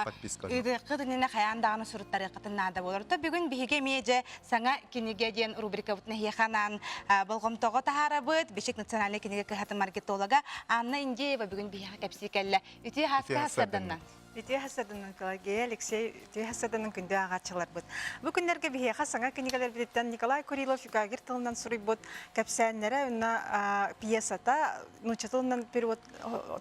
Подписка. Ыытыаххыт иннинэ хайаан даҕаны суруттарыаххытын наада буолар. То бүгүн биһиги эмиэ дьэ саҥа кинигэ диэн рубрикабытын эһиэхэ анаан болҕомтоҕо таһаарабыт. Бичик национальнай кинигэ кыһатын маркетолога Анна Индеева бүгүн биһиэхэ кэпсии кэллэ. Үтүө хааска хастарданна. Үтүө хасарданан Пелагея Алексей, үтүө хасарданан күндү ааҕааччыларбыт. Бу күннэргэ биһиэхэ саҥа кинигэлэрбититтэн Николай Курилов юкагир тылынан суруйбут кэпсээннэрэ уонна пьесата нуучча тылынан перевод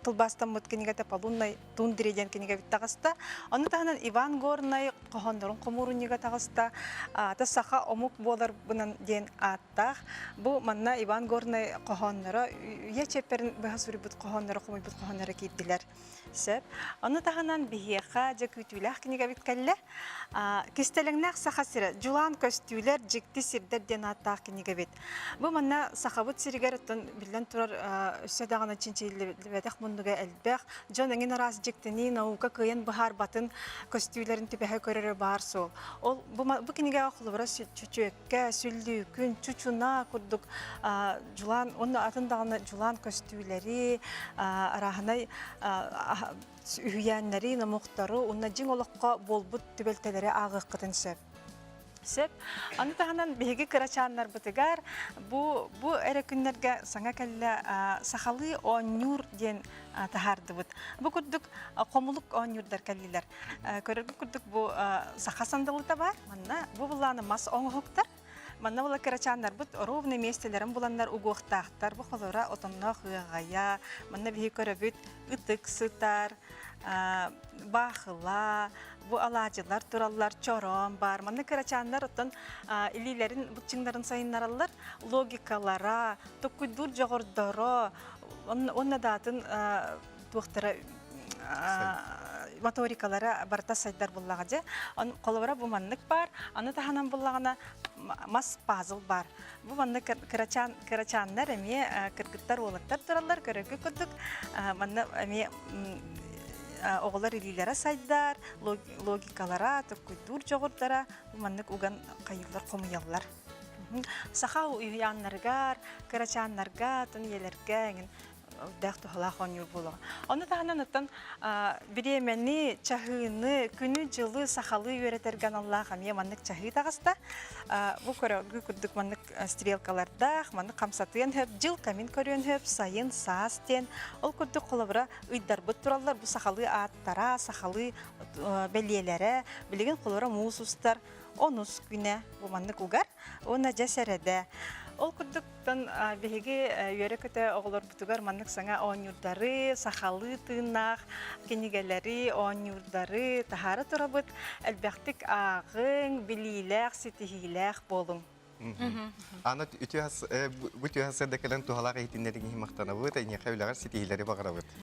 тылбаастаммыт кинигэтэ «Полунной тундре» диэн кинигэбит таҕыста. Ону таһынан Иван Горнай хоһооннорун хомуурунньуга таҕыста. Аата «Саха омук буоларбынан» диэн ааттаах. Бу манна Иван Горнай хоһоонноро үйэ чиэппэрин быһа суруйбут хоһоонноро хомуйбут хоһоонноро киирдилэр. Сөп. Ону таһынан биһиэхэ дьэ күүтүүлээх кинигэбит кэллэ. Кистэлэҥнээх Саха сирэ, дьулаан көстүүлэр, дьикти сирдэр диэн ааттаах кинигэбит. Бу манна Сахабыт сиригэр оттон биллэн турар өссө даҕаны чинчиллибэтэх муннуга элбэх. Дьон эҥин араас дьиктини наука кыайан быһаарбатын көстүүлэрин түбэһэ көрөрө баар суол. Ол бу, бу кинигэҕэ холобура чөчүөккэ, сүллүүкүн, чучуна курдук дьулаан уонна атын даҕаны дьулаан көстүүлэри, арааһынай үһүйээннэри, номохтору уонна дьиҥ олоххо буолбут түбэлтэлэри ааҕыаххытын сөп. Сөп. Аны таһынан биһиги кырачааннарбытыгар бу бу эрэ күннэргэ саҥа кэллэ сахалыы оонньуур диэн таһаардыбыт. Бу курдук хомулук оонньуурдар кэллилэр. Көрөргүт курдук бу саха сандалыта бар. Манна бу буллааны мас оҥоһуктар. Манна була кырачааннарбыт ровно миэстэлэрин буланнар угуохтаахтар. Бу холоро отонноох ыаҕайа, манна биһи көрөбүт ытык сытар, баахыла, бу алаадьылар тураллар, чороон баар. Манна кырачааннар оттон илиилэрин быччыҥнарын сайыннараллар, логикалара, токкуйдуур дьоҕурдоро, уонна даатын туохтара моторикалара барыта сайдар буллаҕа дьэ. Холобура бу маннык баар, аны таһынан буллаҕына мас пазл баар. Бу манна кырачаан кырачааннар эмиэ кыргыттар уолаттар тураллар көрөргө курдук манна эмиэ оҕолор илиилэрэ сайдар, логикалара, толкуйдуур дьоҕурдара бу маннык уган хайыыллар, хомуйаллар. Саха уһуйааннарыгар, кырачааннарга, атын ийэлэргэ эҥин дээх туһалаах оонньуур буолуоҕа. Ону таһынан оттон бириэмэни, чаһыыны, күнү-дьылы сахалыы үөрэтэргэ аналлаах эмиэ маннык чаһыы таҕыста. Бу көрөргү курдук маннык стрелкалардаах, маннык хамсатыан сөп, дьыл кэмин көрүөн сөп, сайын, саас диэн. Ол курдук холобура ыйдарбыт тураллар, бу сахалыы ааттара, сахалыы бэлиэлэрэ. Билигин холобура муус устар онус күнэ бу маннык угар уонна дьэ сэрэдэ. Ол курдук биһиги үөрэ-көтө оҕолорбутугар маннык саҥа оонньуурдары, сахалыы тыыннаах кинигэлэри, оонньуурдары таһаара турабыт. Элбэхтик ааҕыҥ, билиилээх, ситиһиилээх буолуҥ. Аны бу үтүө сырда кэлэн туһалаах иһитиннэриҥ иһин махтанабыт, эйиэхэ үлэҕэр ситиһиилэри баҕарабыт.